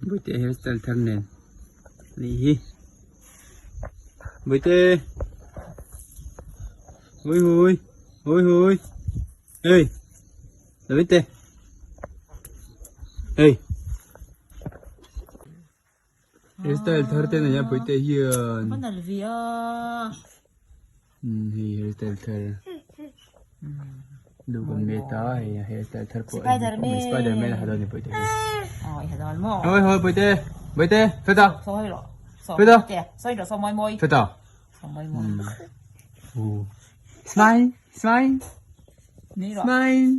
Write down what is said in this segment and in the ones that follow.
Bawihte hairstyle thar nen anih hi Bawihte Hui hui hui hui Hey Bawihte Hey Hairstyle thar te nei a Bawihte hian Hei hairstyle thar lu kan met a hei a hairstyle thar pawh a spiderman a ha dawn a ni Bawihte hi hawi hawi Bawihte Bawihte feta feta feta smile smile smile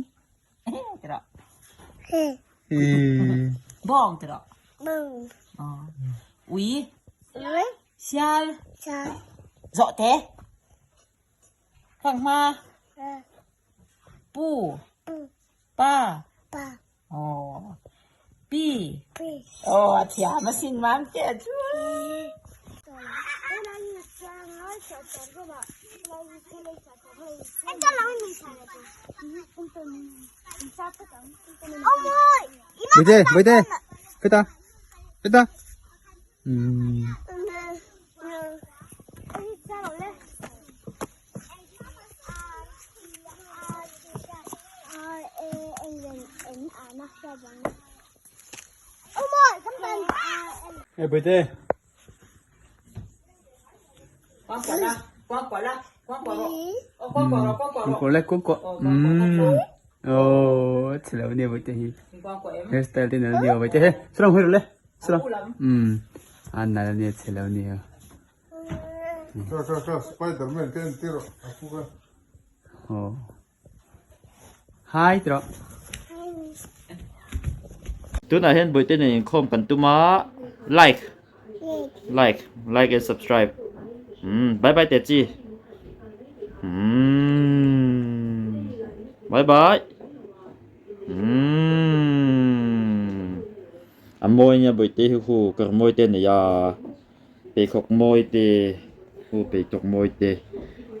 Bawng ti rawh. Ui. Sial. Zawhte. Fanghma. Pu. Pa. Aw. Pi. Aw a thiam a sin mam te chu. Bawihte bawihte feta feta umm. Hey bawihte. Aw chhelo ania bawihte hi hairstyle te nalh ania bawihte he saw hawi rawh le saw umm a nalh ania chhelo ania. Aw hi ti rawh. Tunah hian bawihte nen inkhawm kan tum a like like like and subscribe umm bye bye teh chi umm bye bye umm a mawi nia bawihte hi hu kawr mawi te a nei a pheikhawk mawi te hu pheikhawk mawi te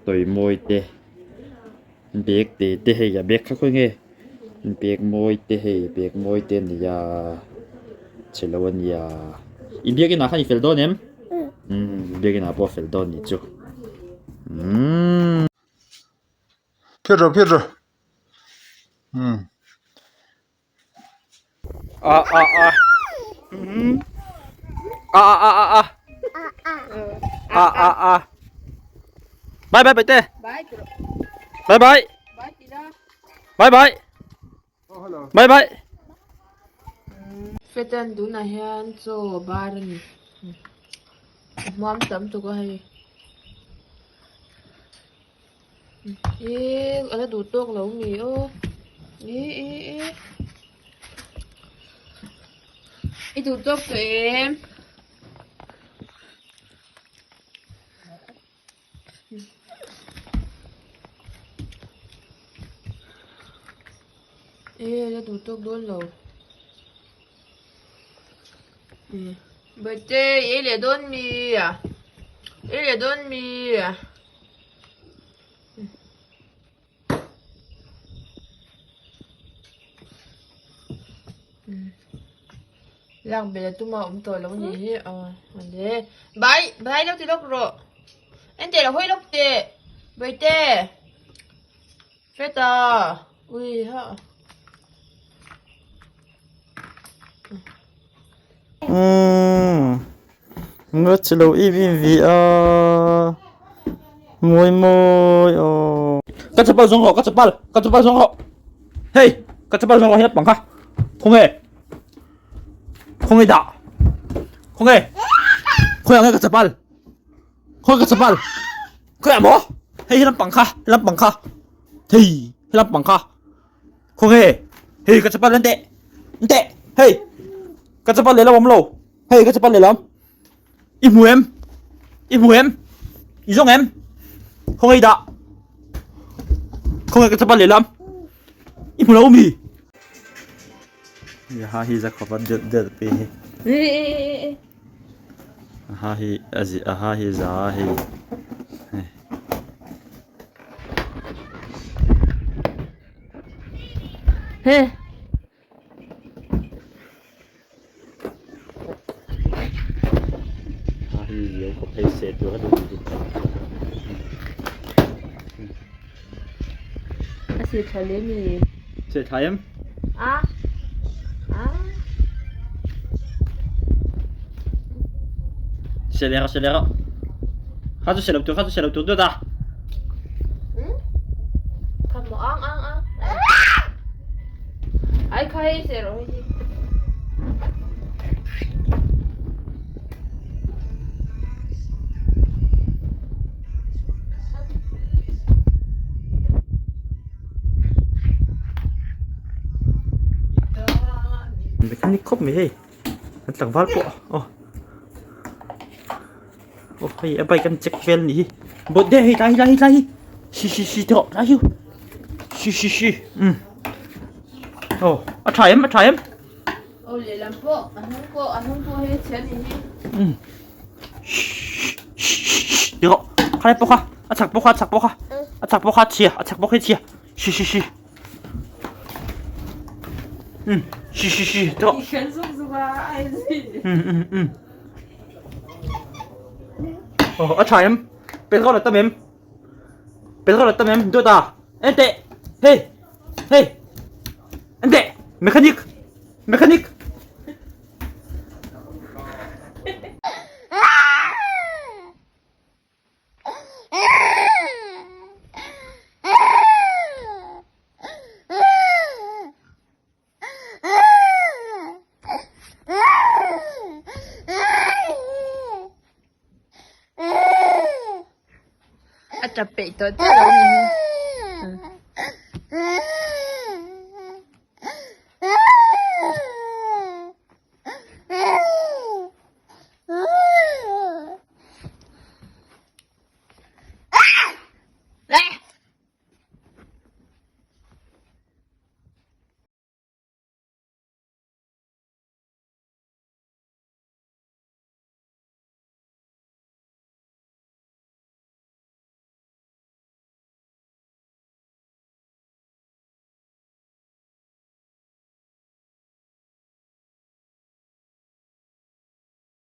tawi mawi te. Bag te te hei a bag kha khawi nge bag mawi te hei bag mawi te a ni a chhe lo a nia i biakinn ah khan i fel dawn em umm biakinn ah pawh a fel dawn a nih chu umm. Phir rawh phir rawh umm. A a a umm a a a a a a a bye bye bye te bye bye bye bye bye bye Fetan tunah hian chaw bar a ni hmuam tam tuk a hei Ihh a la duh tawk lo mi aw ih ih ih i duh tawk tawh em ih a la duh tawk dawn lo Bawihte i ei leh dawn mi a ei leh dawn mi a. Lak bel a tuma awm tawh lo ni hi aw ande bai bai lo ti lawk rawh en teh lo hawi lawk teh bawihte feta ui ha. Umm nga chi lo im im vi a mawi mawi aw. Ka chapal zawng rawh ka chapal ka chapal zawng rawh hei ka chapal zawng rawh hi lampang kha khawnge khawnge dah khawnge khawiah nge ka chapal khawi ka chapal khawiah maw hei hi lampang kha lampang kha hei he lampang kha. Khawnge hei ka chapal en teh en teh hei ka chapal lehlam awm lo hei ka chapal lehlam i hmu em i hmu em i zawng em khawnge i dah khawnge ka chapal lehlam i hmu lo mi ha hi zakhawp a delh delh pi hi ha hi a zi a ha hi za hei hei. He. Lian khawp hei seh tur a ni hi. A seh tha le mi. Seh tha em? A. A. Seh leh rawh seh leh rawh. Kha chu seh lo tur kha chu seh lo tur dawt a. Kha maw ang ang ang. Ai kha hei seh rawh hei hi. Mechanic khawp mai hei an tlangval pawh aw aw hei a bike an check vel anih hi bawt de hei tlai hi tlai hi tlai hi shi shi shi tawh tlai hi shi shi shi umm aw a tha em a tha em. Aw lehlam pawh a hnung pawh a hnung pawh hei chhiat ni hi. Umm Ti rawh khalai pawh kha a chhak pawh kha a chhak pawh kha a chhak pawh kha a chhia a chhak pawh khi a chhia shi shi shi umm shi shi shi ti rawh umm umm umm aw a tha em petrol a tam em petrol a tam em dawt a en teh hei hei en teh mechanic mechanic. A tap peih tawh tawh lo ni hi.